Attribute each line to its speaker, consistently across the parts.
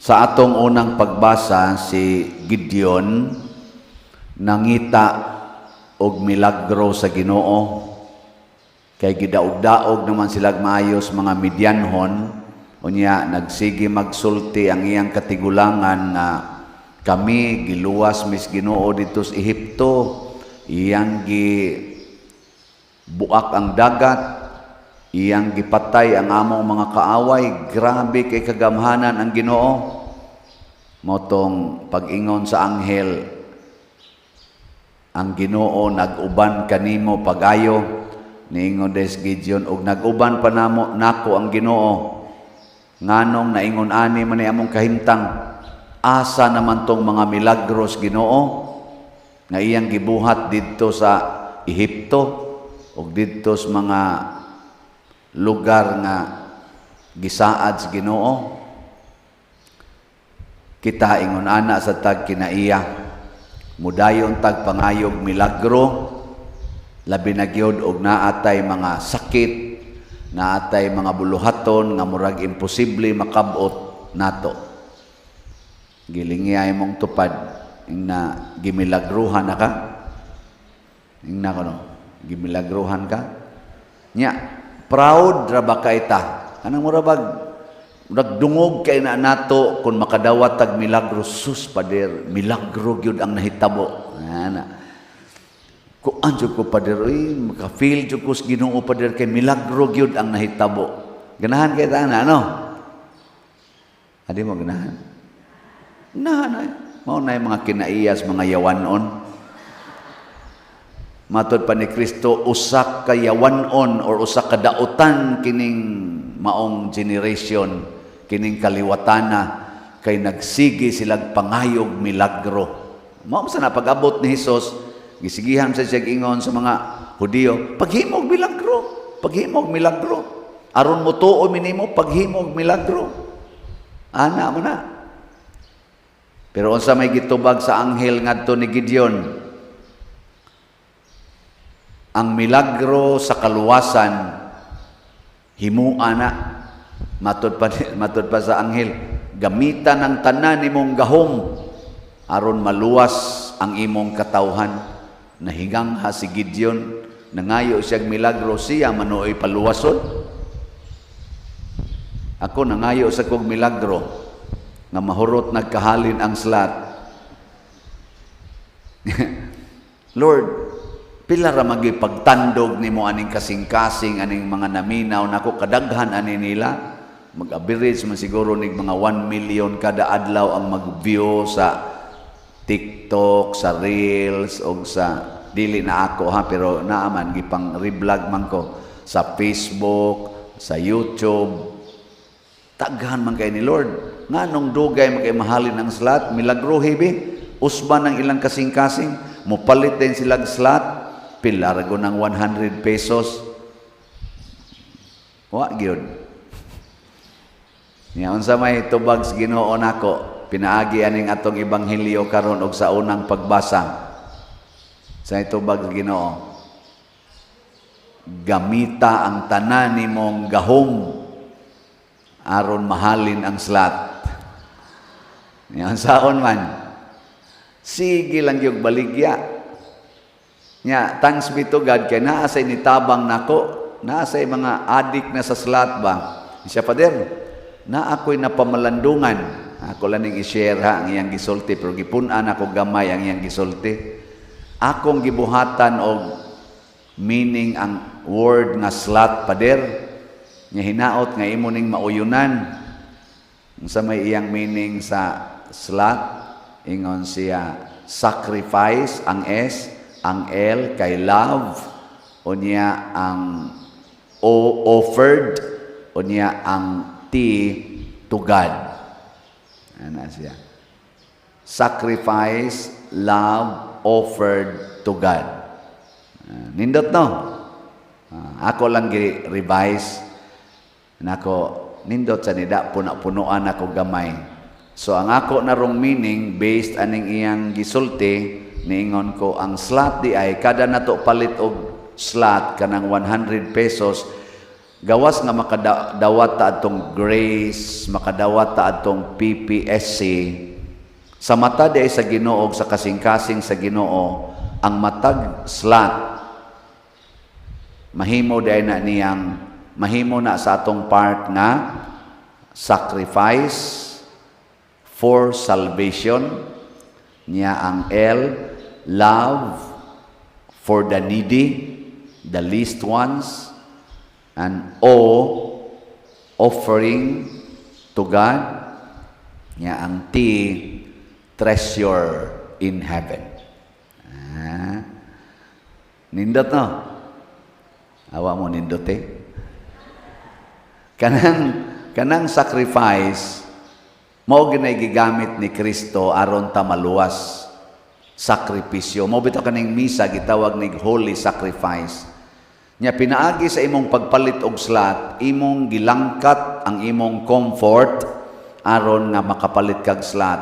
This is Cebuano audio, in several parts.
Speaker 1: Sa atong unang pagbasa, si Gideon nangita og milagro sa Ginoo kay gidaog-daog naman sila maayos mga Midianhon. Unya nagsige magsulti ang iyang katigulangan nga kami giluwas mis Ginoo didto sa Ehipto, iyang gi buak ang dagat, iyang gipatay ang among mga kaaway, grabe kay kagamhanan ang Ginoo. Mao tong pag-ingon sa anghel, "Ang Ginoo nag-uban kanimo pag-ayo." Niingon des Gideon, "Og nag-uban pa namo nako ang Ginoo, nganong naingon ani man ni among kahimtang? Asa naman tong mga milagros, Ginoo, nga iyang gibuhat didto sa Ehipto ug didto sa mga lugar nga gisaad sa Ginoo?" Kita ingon ana sa tag kinaiya, mudayon tag pangayog milagro, labi na gyud og naatay mga sakit, naatay mga buluhaton nga murag imposible makabot nato. Gilingi mong tupad ingna gimilagruhan na ka, ingna kono gimilagruhan ka. Nya proud ra ba kay ta? Kanang mura bag nagdungog kay na nato kung makadawat tag milagro. "Sus, pader, milagro gyud ang nahitabo ana. Kuan jud ko, pader, uy, maka-feel jud ko sa Ginoo, pader, kay milagro gyud ang nahitabo." Ganahan kay ta ana, ano? Adi mo ganahan? Ganahan ay. Mao na yung mga kinaiyas, mga yawanon. Matod pa ni Kristo, usa ka yawanon or usa ka dautan kining maong generation, kining kaliwatana, kay nagsige silag pangayog milagro. Mao sa na pag-abot ni Hesus, gisigihan sa siya ingon sa mga Hudiyo, "Paghimog milagro, paghimog milagro. Aron mo tuo minimo, paghimog milagro." Ana mo na. Pero unsa may gitubag sa anghel ngadto ni Gideon? Ang milagro sa kaluwasan himua na. Matud pa sa anghel, gamitan ang tanan nimong gahom aron maluwas ang imong katawhan. Nahigangha si Gideon, nangayo siyang milagro, siya manuoy paluwason. Ako nangayo sa kog milagro nga mahurot nagkahalin ang slot. "Lord, pila ra magi pagtandog nimo aning kasing-kasing, aning mga naminaw nako, kadaghan ani nila?" Mag-average man siguro nig mga 1 million kada adlaw ang mag-view sa TikTok, sa Reels og sa, dili na ako ha, pero naaman gipang reblog man ko sa Facebook, sa YouTube. Daghan man kay ni Lord. Nganong dugay man kay mahalin ang slot? Milagro bi. Usban ang ilang kasing-kasing, mopalit din silang slot, pila ra ng 100 pesos. Wa gyud. Nya unsa may tubag sa Ginoo nako pinaagi aning atong ebanghelyo karon og sa unang pagbasa? Sa tubag sa Ginoo, gamita ang tanan nimong gahom aron mahalin ang slot. Yan saon man. Sige lang yung baligya. Nya, thanks be to God kay naa say nitabang nako, naa say mga adik na sa slot ba. Siya, "Pader, na ako'y napamalandungan." Ako lang ning i-share ha ang iyang gisulti, pero gipun-an ako gamay ang iyang gisulti. "Akong gibuhatan og meaning ang word nga slot, pader. Nga hinaot nga imo ning mauyunan. Unsa may iyang meaning sa slot?" Ingon siya, sacrifice ang S, ang L kay love, unya ang O offered, unya ang T to God. Ana siya. Sacrifice, love, offered to God. Nindot no? Ako lang gi-revise. Nako, nindot sa nida, puna-punuan ako gamay. So ang ako narong meaning based aning iyang gisulti, niingon ko ang slot di ay kada nato palit og slot kanang 100 pesos. Gawas nga makadawat ta atong grace, makadawat ta atong PPSC, sa mata di sa Ginoo, sa kasing-kasing sa Ginoo, ang matag slot mahimo diay na niyang mahimo na sa atong part nga sacrifice for salvation niya. Ang L, love for the needy, the least ones, and O, offering to God niya. Ang T, treasure in heaven. Ah, nindot, no? Awa mo nindot eh. Kanang sacrifice mao ginay gigamit ni Kristo aron ta maluwas. Sakripisyo. Mao bitaw kaning misa gitawag nig holy sacrifice. Nya pinaagi sa imong pagpalit og slot, imong gilangkat ang imong comfort aron nga makapalit kag slot.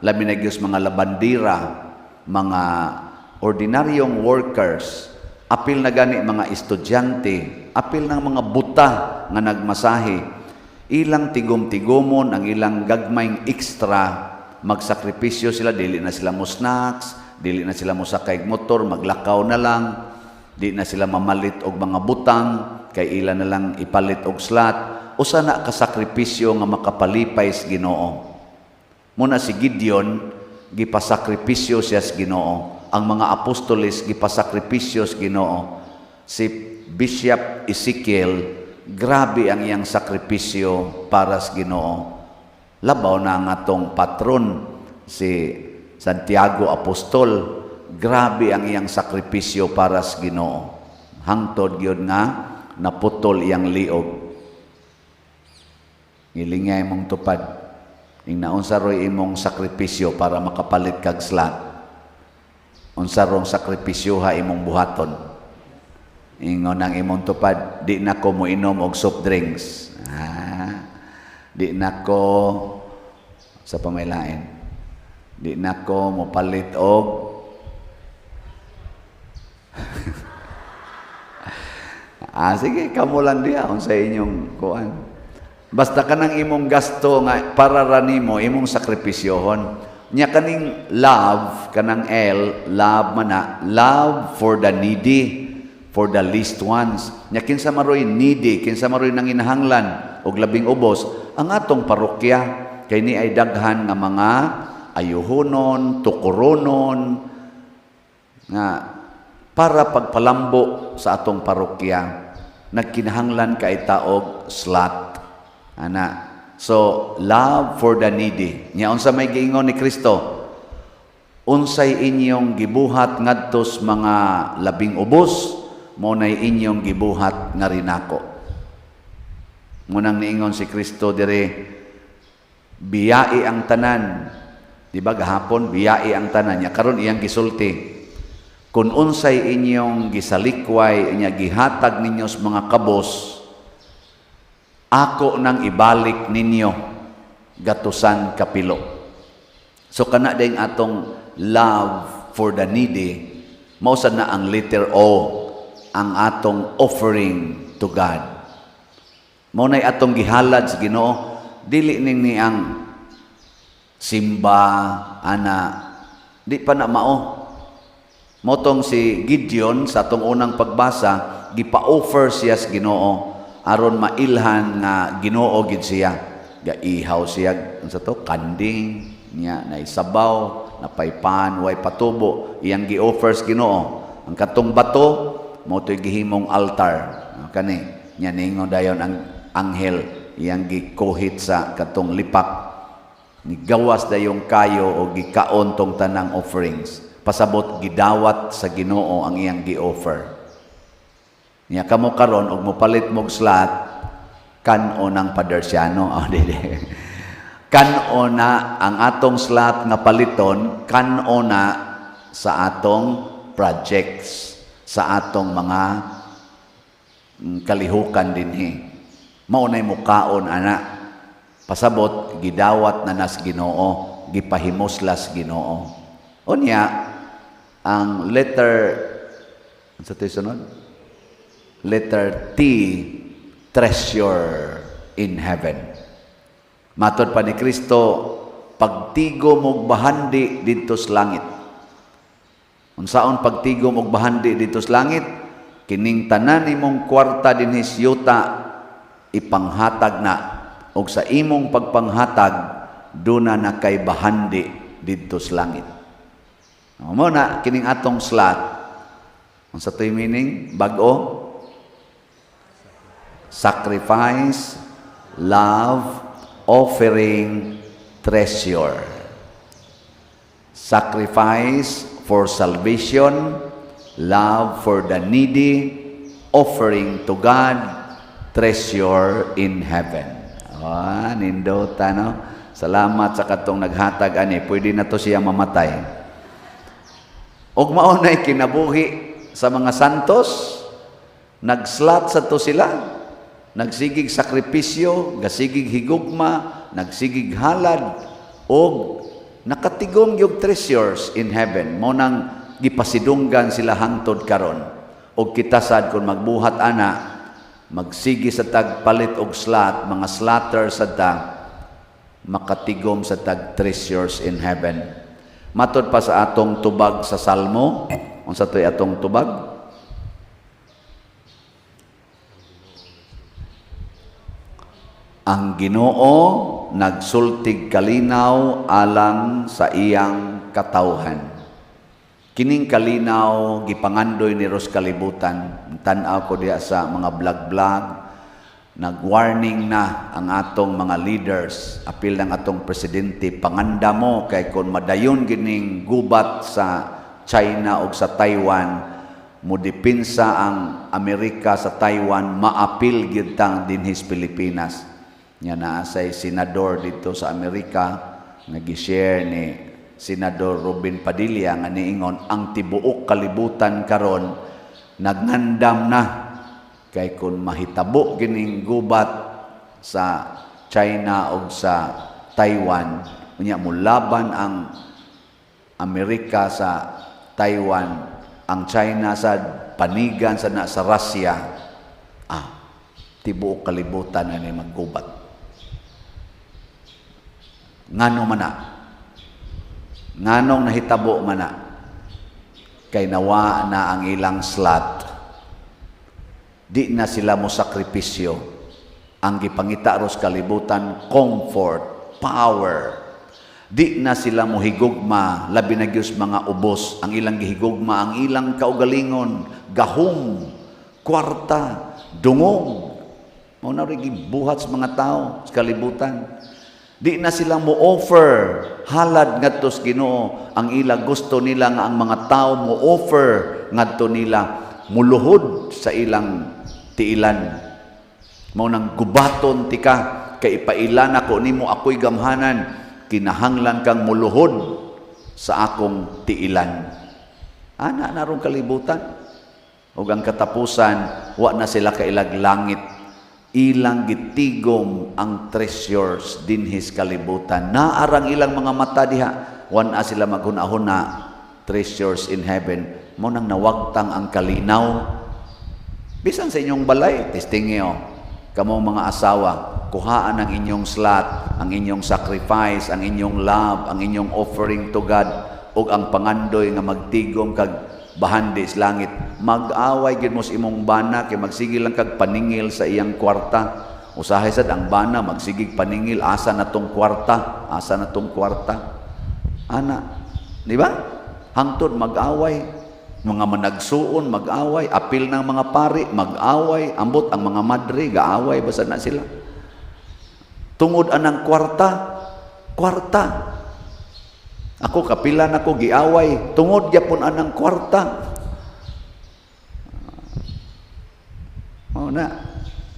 Speaker 1: Labi na gyud mga labandira, mga ordinaryong workers, apil na gani mga estudyante, apil ng mga buta nga nagmasahe. Ilang tigom-tigomon ang ilang gagmayng extra, magsakripisyo sila, dili na sila mo snacks, dili na sila mo sakay motor, maglakaw na lang, di na sila mamalit og mga butang, kay ila na lang ipalit og slot. Usa na kasakripisyo nga makapalipay sa Ginoo. Muna si Gideon, gipasakripisyo siya sa Ginoo. Ang mga apostoles, gipasakripisyo sa Ginoo. Si Bishop Ezekiel, grabe ang iyang sakripisyo para sa Ginoo. Labaw na ang atong patron, si Santiago Apostol, grabe ang iyang sakripisyo para sa Ginoo. Hangtod gyud nga naputol iyang liog. Ngilingay mong tupad. Ing naunsa ro'y imong sakripisyo para makapalit kag slot? Unsa rong sakripisyo ha imong buhaton? Ingon ang imong tupad, "Di na ko moinom og soft drinks." Ah, di na ko sa pamailain. Di na ko mopalit og. Ah, sige, kamo lang diha unsa inyong kuan. Basta kanang imong gasto nga para ra nimo, imong sakripisyohon. Nya kaning love, kanang L, love man na, love for the needy, for the least ones. Nya kinsa maroy needy, kinsa maroy nanginahanglan og labing ubos, ang atong parokya kay ni ay daghan nga mga ayuhonon, tukoronon nga para pagpalambo sa atong parokya nagkinahanglan kay taog slot ana. So love for the needy. Nya unsa may giingon ni Kristo? "Unsay inyong gibuhat ngadto sa mga labing ubos, mao nay inyong gibuhat nga rinako." Munang niingon si Kristo dire, biyai ang tanan. Di ba gahapon biyai ang tanan? Nya karon iyang gisulti, kung unsay inyong gisalikway inya gihatag ninyo sa mga kabos, ako nang ibalik ninyo gatusan kapilo. So kana ding atong love for the needy, mao sad na ang letter O, ang atong offering to God. Mao nay atong gihalad sa Ginoo, dili ning ni ang simba ana, di pa na mao. Motong si Gideon sa atong unang pagbasa, gipa-offer siya sa Ginoo aron mailhan nga Ginoo gid siya. Gaihaw siya unsa to, kanding niya, naisabaw, napaypan, way patubo, iyang gi-offer sa Ginoo. Ang katong bato mao to'y gihimong altar. Kani nya ningon dayon ang anghel, iyang gikuhit sa katong lipak, ni gawas dayong kayo o gikaon tong tanang offerings. Pasabot gidawat sa Ginoo ang iyang gi-offer. Nya kamo karon og mopalit mog slot, kan-o ng Padersiano. Oh, dili. Kan-o na ang atong slot nga paliton, kan-o na sa atong projects, sa atong mga kalihukan dinhi. Mao nay mukaon ana. Pasabot gidawat na nas Ginoo, gipahimuslas Ginoo. Unya ang letter, sa to'y sunod? Letter T. Treasure in heaven. Matod pa ni Kristo, pagtigom og bahandi didto sa langit. Unsaon pagtigom og bahandi didto sa langit? Kining tanan nimong kwarta dinhi sa yuta, ipanghatag na, og sa imong pagpanghatag, duna na kay bahandi didto sa langit. Mao na kining atong slot. Unsa to'y meaning? Bag-o? Sacrifice, love, offering, treasure. Sacrifice for salvation, love for the needy, offering to God, treasure in heaven. Ah, nindota, no? Salamat sa katong naghatag ani, pwede na to siya mamatay. Og mao na'y kinabuhi sa mga santos, nagslot sa to sila, nagsigig sakripisyo, gasigig higugma, nagsigig halad, og nakatigom yung treasures in heaven. Mao nang gipasidunggan sila hangtod karon. Og kita sad, kung magbuhat ana, magsigi sa tagpalit og slot, mga slotter sa ta, makatigom sa tag treasures in heaven. Matod pa sa atong tubag sa Salmo, unsa to'y atong tubag? Ang Ginoo nagsultig kalinaw alang sa iyang katawhan. Kining kalinaw gipangandoy ni ros kalibutan. Tan-aw ko diha sa mga vlog-vlog, nag-warning na ang atong mga leaders, apil ng atong presidente, panganda mo kay kung madayon gining gubat sa China o sa Taiwan, modepinsa ang Amerika sa Taiwan, maapil gyud tang dinhis Pilipinas. Nya naa say senador dito sa Amerika nga gi-share ni Senador Robin Padilla nga niingon ang tibuok kalibutan karon nagngandam na kay kung mahitabo gining gubat sa China o sa Taiwan, unya mulaban ang Amerika sa Taiwan, ang China sa panigan sa na sa Russia, tibuok kalibutan ani maggubat. Ngano man na? Nganong nahitabo man na? Kay nawa na ang ilang slot. Di na sila mo sakripisyo. Ang gipangita ros kalibutan, comfort, power. Di na sila mo higugma, labi na gyud mga ubos. Ang ilang gihigugma, ang ilang kaugalingon, gahom, kwarta, dungog. Mao na rin gibuhat sa mga tao sa kalibutan. Di na sila mo offer halad ngadto sa Ginoo. Ang ila gusto nila nga ang mga tao mo offer ngadto nila, muluhod sa ilang tiilan. Mao nang gubaton tika kay ipailan ako nimo ako'y gamhanan, kinahanglan kang muluhod sa akong tiilan. Ana na rong kalibutan. Ug ang katapusan, wa na sila kailag langit. Ilang gitigom ang treasures dinhis kalibutan. Naarang ilang mga mata diha, wan sila maghuna-huna treasures in heaven. Mao nang nawagtang ang kalinaw. Bisan sa inyong balay, testingi oh. Kamong mga asawa, kuhaan ang inyong slot, ang inyong sacrifice, ang inyong love, ang inyong offering to God, ug ang pangandoy nga magtigom kag bahandi sa langit. Mag-away gid mo sa imong bana kay magsige lang kag paningil sa iyang kwarta. Usahay sad ang bana magsigig paningil, asa na tong kwarta, asa na tong kwarta. Ana, di ba? Hangtod mag-away, mga managsuon mag-away, apil ng mga pari mag-away, ambot ang mga madre gaaway basta na sila. Tungod anang kwarta, kwarta. Ako kapila nako giaway tungod gyapon anang kwarta. Mao na.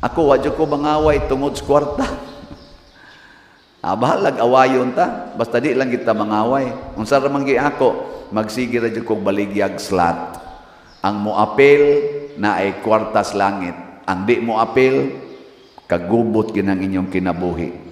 Speaker 1: Ako wa jud ko mangaway tungod sa kwarta. Bahalag awayon ta, basta di lang kita mangaway. Unsa ra man gi ako, magsige ra jud kog baligyag slot. Ang moapil na ay kwartas langit. Ang di mo apil, kagubot ginang inyong kinabuhi.